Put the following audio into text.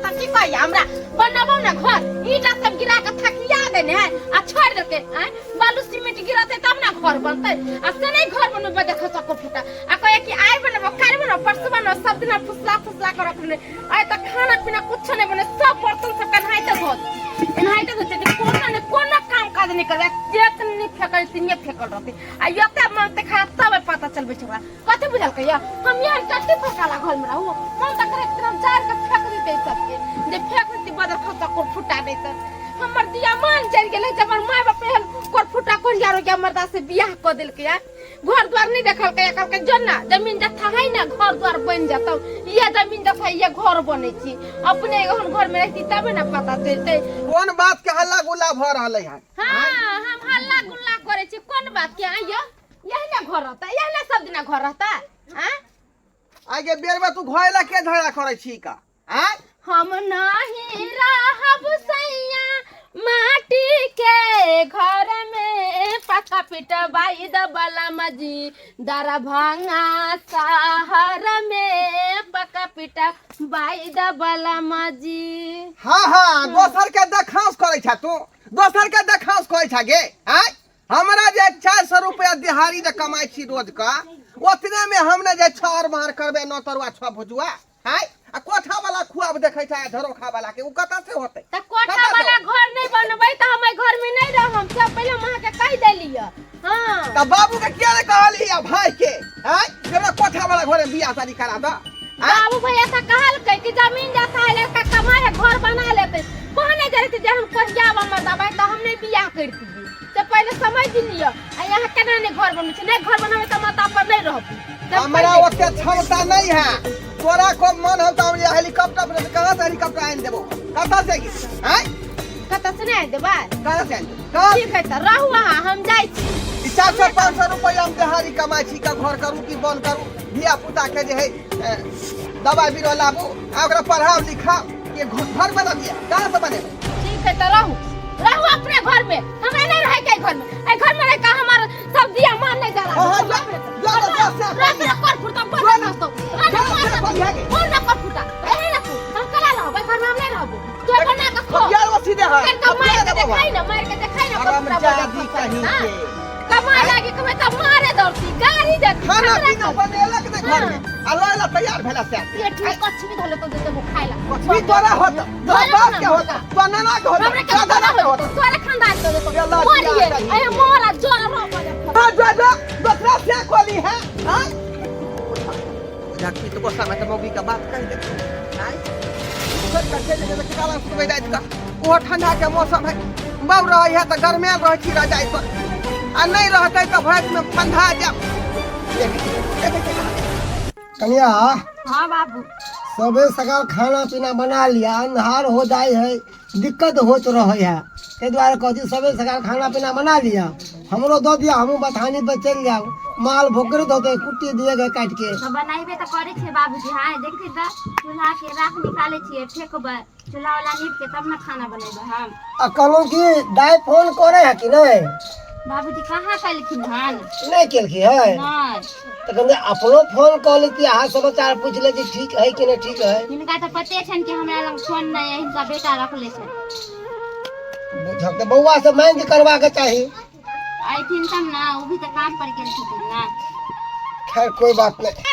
त की कहैया हमरा बनबौ ने घर ईटा सब गिरा के थकिया देने है आ छोड़ देलकै आँय बालू सीमेंट गिरतै तब ने घर बनतै आ से नहीं घर बनबै देखो सको फुटा आ कहैया कि आइ बनबो काल्हि बनबो परसू बनबो सब दिना फुसला फुसला के रखने आइ तक खाना पीना कुछ नहीं बने सब बर्तन सब एनाहिते धो एनाहिते धोते जे कोनो ने कोनो काम काज नहीं करे जेतनी फेकल तिनिये फेकल रहते आ एते मांगते खा तब पता चलबै छै ओकरा कथी बुझल कहिया हम यहाँ टट्टी फकाला घर में रहू मन त करे एकदम जार के फेंक देते सबके जे फेंक देते बदल खसा को फुटा देते हमर दिया मान चल गेलै जब हमर माय बाप एहन कोर फुटा कोरिया रो मर्दा से बियाह क देलकै यार घर द्वार नहीं देखल के कहलकै जो ना जमीन जथा है ना घर द्वार बन जतौ ये जमीन जथा ये घर बनै छी अपने एहन घर में रहती तबे ना पता चलतै। कोन बात के हल्ला गुल्ला भ रहलै हन? हाँ, हम हल्ला गुल्ला करै छी कोन बात के? आइयो यही ना घर रहता, यही ना सब दिना घर रहता। हाँ आगे बेर में तू घर ला के झगड़ा करै छी का? आय हम नहीं रहब सैया माटी के घर में, पक्का पिटवाई दबला मजी दरभंगा शहर में, पक्का पिटवाई दबला मजी। हाँ हाँ, दोसर के देखांस करै छा तू, दोसर के देखांस करै छा गे। आय हमरा जे 400 रुपया दिहाड़ी जे कमाइ छी रोज का, ओतने में हम ने जे छर मार करबे 9 तरुआ 6 भुजुआ। हाय आ कोठा वाला खुआब देखै छै झरोखा वाला के, उ कतऽ से होतै? त कोठा वाला घर नहीं बनबै त हम एहि घर में नहीं रहम, सब पहिले हम अहाँ के कहि देलियै। हाँ त बाबू के किया ने कहली आ भाई के, हाय हमरा कोठा वाला घर में बियाह शादी करा द। बाबू भैया से कहलकै कि जमीन जथा है लड़का कमाए है घर बना लेते, कहने जे रहते जे हम कहिया हमर दबाई त हम नहीं बियाह करतियै, से पहिले समझ लिअ। आ यहाँ केना नहीं घर बनबै छै, नहीं घर बनाबै त माता पर नहीं रहबै। हमरा ओते क्षमता नहीं है, तोरा को मन हो तो हम हेलीकॉप्टर पर कहां से हेलीकॉप्टर आनि देबो? कतऽ से हैं? कतऽ से नहीं देबै? कहां से आनि देबो? कहां? ठीक है त रहू अहाँ, हम जाइ छी। ई 400-500 रुपया हम दिहाड़ी कमाइ छी का घर करू कि बन करू, धिया पुता के जे है दवाई बीरो लाबू आ ओकरा पढ़ाओ लिखाओ के घर बनबियै, कहां से बनेबै? ठीक है त रहू, रहू अपने घर में, हमरा नहीं रहे के घर में, ए घर में रह के हमार सब दिया मान नहीं जला। हाँ, जा, जा, जा, जा, जा, रख रख कर फुटा पर जा, रख तो रख जा, मार जा, दे। जा, कौन ना कर फुटा ए रखू, हम कला रहब घर में, हम नहीं रहब, तू बना के खो। यार वो सीधे है कर के मार के देखाई ना, मार के देखाई ना। हराम कर फुटा जादी बजा कहीं हाँ। के कमाए लागी कमे त मारे दौड़ती गाड़ी देती खाना खतरा पीना कर। बनेलक ने घर में आ लय ला तैयार भेला से पेट में कच्ची भी धले तो देते वो खाए ला। कछुई तोरा होत, तोरा धोले बाप ना के होत, तोरा नाना के होत, हमरे के तोरा दादा के होत। तोरे खानदान के देतो। ये ला मरिए दिया कहीं। अरे मोरा जोर रो बजे। हाँ, जा जा दूसरा से खोली है। हाँ झटकी तो गुस्सा में तो मौगी का बात कह दे। आय सर कटे जे के काला सुतबै रात का, ओहो ठंडा के मौसम है, बाब रहे है त गर्मेल रहे छी रजाई पर, आ नहीं रहते त भैंस में ठंडा जाब। देखै छी, देखै छी कहाँ। कनिया। हाँ बाबू। सबे सकाल खाना पीना बना लिया, अन्हार हो जाए है, दिक्कत होत रहे है, ताहि दुआरे कहै छी सबे सकाल खाना पीना बना लिया, हमरो दऽ दिया, हमहूँ बथानी पर चलि जायब, माल भोकरैत होतै, कुट्टी दिए गए काटि के। तऽ बनाइबे तऽ करै छियै बाबूजी। हाँ देखते तऽ चूल्हा के राख निकालै छियै, फेंकबै चूल्हा वाला नीप के तब ने खाना बनेबै हम। आ कहलहुँ कि दाइ फोन करै है कि नहि? बाबूजी कहाँ केलखिन हन। नहि केलखिन है? नहि। तऽ कनि अपनो फोन कऽ लेती, अहाँ समाचार पूछि लेती ठीक है कि नहि ठीक है। हिनका तऽ पते छनि कि हमरा लग फोन नहि है, हिनका बेटा रखले छनि। बुझक तऽ बौआ से मांगि करबाक चाही। अयथिन तब ने, ओ भी तऽ काम पर गेल छथिन ने। खैर कोई बात नहीं।